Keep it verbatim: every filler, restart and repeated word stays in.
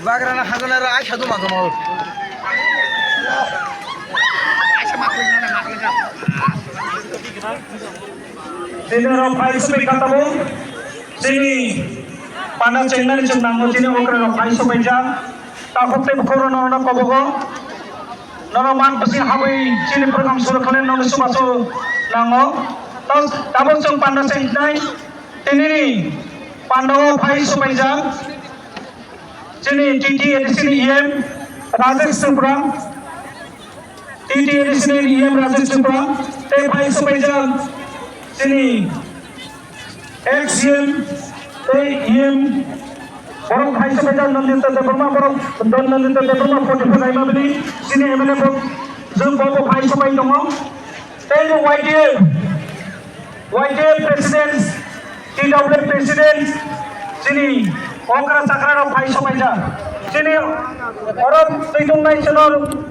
Bagrana hagana ra ai sadu magono. Tini rok phai sumai kha tabuk. Chini panda chengnani chwng nango, chini okra rok phai sumai jak. Takhuk tei bukhuk rok nono kobogo. Nono man bwswk habwi chini program suru khlai nono chubachu nango. Tabuk chwng panda chengnai. Tinini pandao phai sumai jak. Chini T T A D C ni E M Rajesh Tripura. T T A D C ni E M Rajesh Tripura tei phai sumai jak chini ex E M tei E M borok phai sumai jak Nandita Debbarma, borok Nandita Debbarma forty four Raimabini chini M L A bo jwng bo bo phai sumai tongo. Tei bo Y T F, Y T F President, T W F President, chini okra chakra rok phai sumai jak. Chini oro twi tongnai chwng